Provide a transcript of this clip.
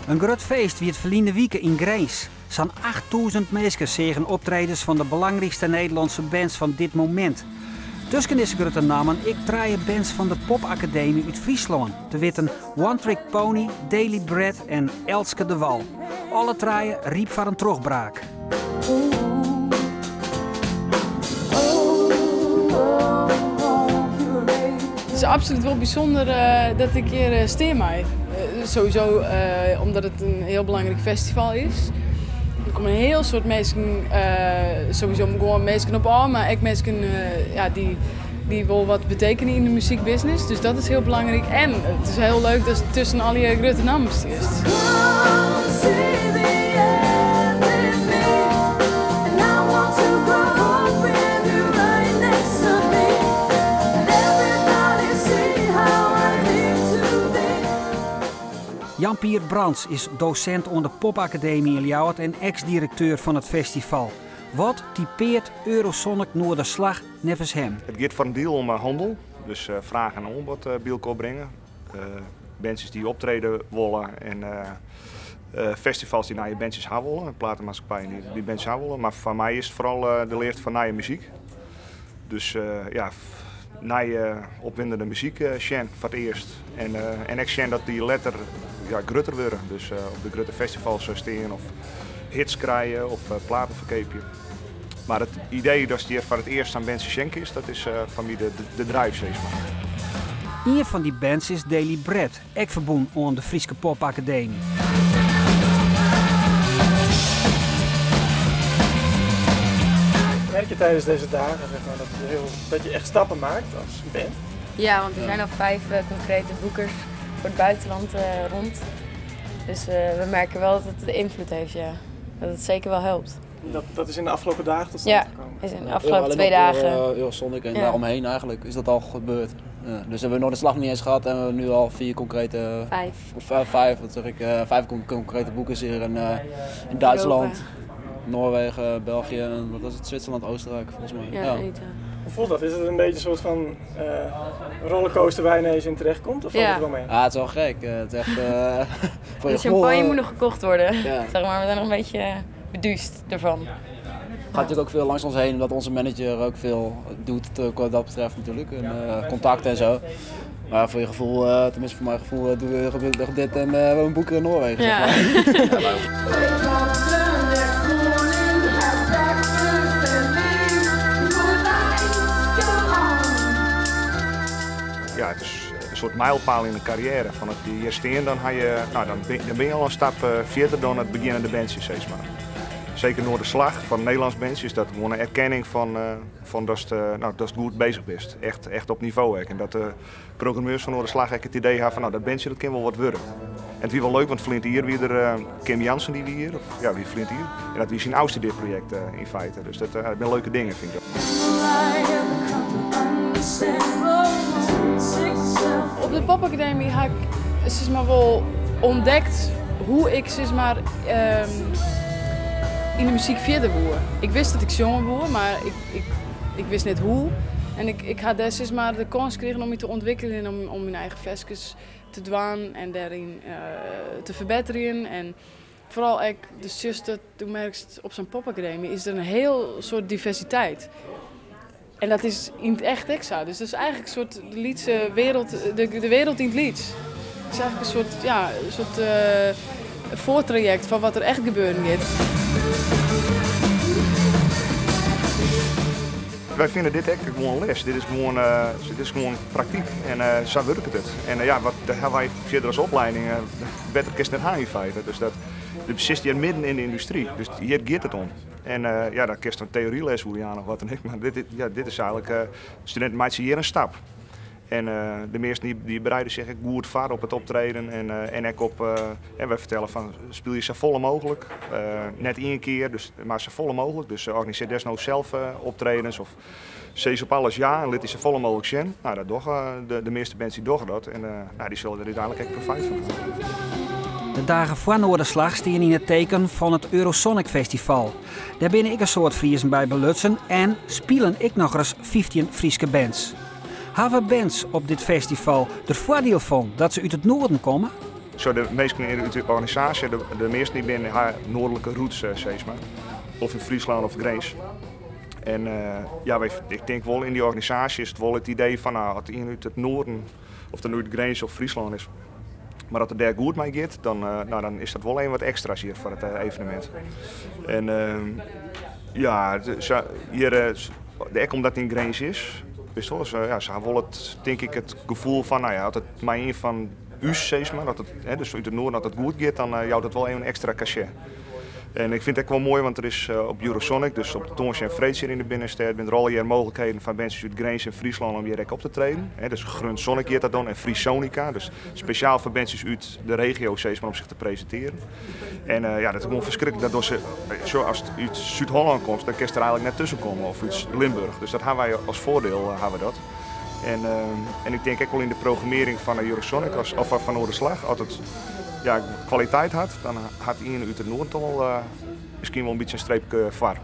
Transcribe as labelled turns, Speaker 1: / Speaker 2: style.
Speaker 1: In grut feest wie it ferline wike yn Grins. Sa'n 8000 minsken seagen optredens fan de belangrykste Nederlânske bands fan dit momint. Tusken dizze grutte nammen ek trije bands fan de Popakademy út Fryslân, te witten One Trick Pony, Daily Bread en Elske DeWall. Alle trije ryp foar in trochbraak.
Speaker 2: It is absolút wol bysûnder dat ik hjir stean mei. Sowieso omdat it in hiel belangryk festival is. Der komme in hiel soad minsken, sowieso gewoan minsken op ôf, mar ek minsken dy't wol wat betekenje yn de muzykbusiness. Dus dat is hiel belangryk. En it is hiel leuk datst tusken allegear grutte nammen stiest.
Speaker 1: Jan-Pier Brands is dosint oan de Popakademy yn Ljouwert en eks-direkteur fan it festival. Wat typeart Eurosonic Noorderslag neffens him?
Speaker 3: It giet foar in diel om hannel, dus fraach en oanbod by elkoar bringe. Bandsjes dy't optrede wolle en festivals dy't nije bandsjes ha wolle, platemaatskippijen dy't bandsjes ha wolle. Mar foar my is it foaral de leafde foar nije muzyk. Dus ja, nije opwindende muzyk sjen foar it earst. En ek sjen dat dy letter ja, grutter wurde. Dus op de grutte festivals stean of hits krije of platen ferkeapje. Mar it idee datst hjir foar it earst sa'n bandsje sjen kinst, dat is foar my de drive sis mar.
Speaker 1: Ien fan dy bands is Daily Bread, ek ferbûn oan de Fryske Popakademy.
Speaker 4: Merk je tijdens deze dagen zeg maar, dat, je heel, dat je echt stappen maakt als band?
Speaker 5: Ja, want er zijn al 5 concrete boekers voor het buitenland rond. Dus we merken wel dat het de invloed heeft, ja. Dat het zeker wel helpt.
Speaker 4: Dat is in de afgelopen dagen tot stand
Speaker 5: Ja,
Speaker 4: gekomen?
Speaker 5: is in de afgelopen
Speaker 6: Alleen
Speaker 5: 2
Speaker 6: op,
Speaker 5: dagen.
Speaker 6: Eurosonic en
Speaker 5: Ja.
Speaker 6: daaromheen eigenlijk is dat al gebeurd. Ja, dus hebben we nog de slag niet eens gehad en we hebben nu al 4 concrete...
Speaker 5: 5.
Speaker 6: Of 5, wat zeg ik, 5 concrete boekers hier in Duitsland,
Speaker 5: Europa.
Speaker 6: Noorwegen, België en wat was het, Zwitserland, Oostenrijk volgens mij.
Speaker 5: Ja,
Speaker 6: Ja.
Speaker 5: en Italië.
Speaker 4: Hoe voelt dat? Is het een beetje een soort van rollercoaster waar je ineens in terecht komt? Of valt
Speaker 5: Ja.
Speaker 4: het wel mee?
Speaker 6: Ja, het is wel gek. Het is echt, voor je
Speaker 5: De champagne
Speaker 6: gevoel,
Speaker 5: moet nog gekocht worden.
Speaker 6: Ja.
Speaker 5: We zijn nog een beetje beduusd ervan.
Speaker 6: Het gaat natuurlijk ook veel langs ons heen, omdat onze manager ook veel doet wat dat betreft natuurlijk. En contacten en zo. Maar voor je gevoel, tenminste voor mijn gevoel, doen we gebeurt dit en we hebben een boeker in Noorwegen.
Speaker 5: Ja.
Speaker 6: Zeg maar.
Speaker 3: Ja, het is een soort mijlpaal in de carrière. Van het hier staan, dan, ha je, nou, dan ben, dan ben je al een stap verder dan het beginnende bandje, zeg maar. Zeker Noorderslag van Nederlands bandjes is dat gewoon een erkenning van dat het nou, dat het goed bezig bent. Echt, echt op niveau ook. En dat de programmeurs van Noorderslag ook het idee hebben van nou, dat bandje dat kan wel wat worden. En het was wel leuk, want Flint hier wie er Kim Jansen die wie hier, of, ja, wie Flint hier. En dat wie zijn oudste dit project in feite. Dus dat zijn leuke dingen, vind ik.
Speaker 2: Op de Popacademie heb ik zeg maar, wel ontdekt hoe ik zeg maar, in de muziek verder woer. Ik wist dat ik jongen woer, maar ik wist niet hoe. En ik had daar zeg maar, de kans gekregen om me te ontwikkelen en om mijn eigen versjes te dwaan en daarin te verbeteren. En vooral ik, de zuster, toen merkte op zo'n popacademie, is er een heel soort diversiteit. En dat is in het echt ook zo. Dus dat is eigenlijk een soort de Lietse wereld, de wereld in het Liets. Het is eigenlijk een soort, ja, een soort voortraject van wat er echt gebeuren gaat.
Speaker 3: Wij vinden dit echt gewoon les. Dit is gewoon praktiek en zo werkt het. En ja, wat daar hebben wij verder als opleiding, beter kist net aan in feite. Dus dat, de zit hier midden in de industrie, dus hier gaat het om. En ja, daar kist een theorieles hoe je aan of wat dan ook. Maar dit is eigenlijk, studenten maken hier een stap. En de meesten die bereiden zich goed vaar op het optreden en ook op, en wij vertellen van speel je zo volle mogelijk. Net 1 keer, dus, maar zo volle mogelijk. Dus organiseer desnoods zelf optredens of ze op alles ja en laat je zo volle mogelijk zien. Nou, dat doen de meeste bands die doen dat en die zullen er uiteindelijk echt profijt van hebben.
Speaker 1: De dagen voor Noorderslag staan in het teken van het Eurosonic Festival. Daar ben ik een soort Friesen bij belutsen en spelen ik nog eens 15 Frieske bands. Hebben bands op dit festival er voordeel van dat ze uit het noorden komen?
Speaker 3: Zo de meesten in de organisaasje, de measten die binne ha noardlike roots, sis mar. Of yn Fryslân of Grins. En ja, wy, ik tink wol yn dy organisaasje is it wol it idee fan, nou, as ien út it noarden, of it no út Grins of Fryslân is, mar as it dêr goed mei giet, dan, nou, dan is dat wol even wat ekstra's hjir foar it evenemint. En ja, hjir, ek omdat it yn Grins is, witst wol, ja, se ha wol it, tink ik, it gefoel fan, nou ja, as it mei ien fan ús, sis mar, dat it, hè, dus út it noarden, as it goed giet, dan jout it wol even ekstra cachet. En ik fyn it ek wol moai, want der is op Eurosonic, dus op de tongersdei en freeds hjir yn de binnenstêd, binne der allegear mooglikheden foar bandsjes út Grins en Fryslân om hjir ek op te treden. Dus Grunsonic hjit dat dan en Frysonica, dus spesjaal foar bandsjes út de regio sis mar, om sich te presintearjen. En ja, dat is gewoan ferskriklik. Dat dogge se, sjoch, ast út Súd-Hollân komst, dan kinst der eigenlik net tusken komme, of út Limburch. Dus dat ha wy as foardiel, ha we dat. En, en ik tink ek wol yn de programmearring fan de Eurosonic, as, of fan Noorderslag, as it ja, kwaliteit hat, dan hat ien út it noarden toch wol miskien wol in bytsje in streepke foar.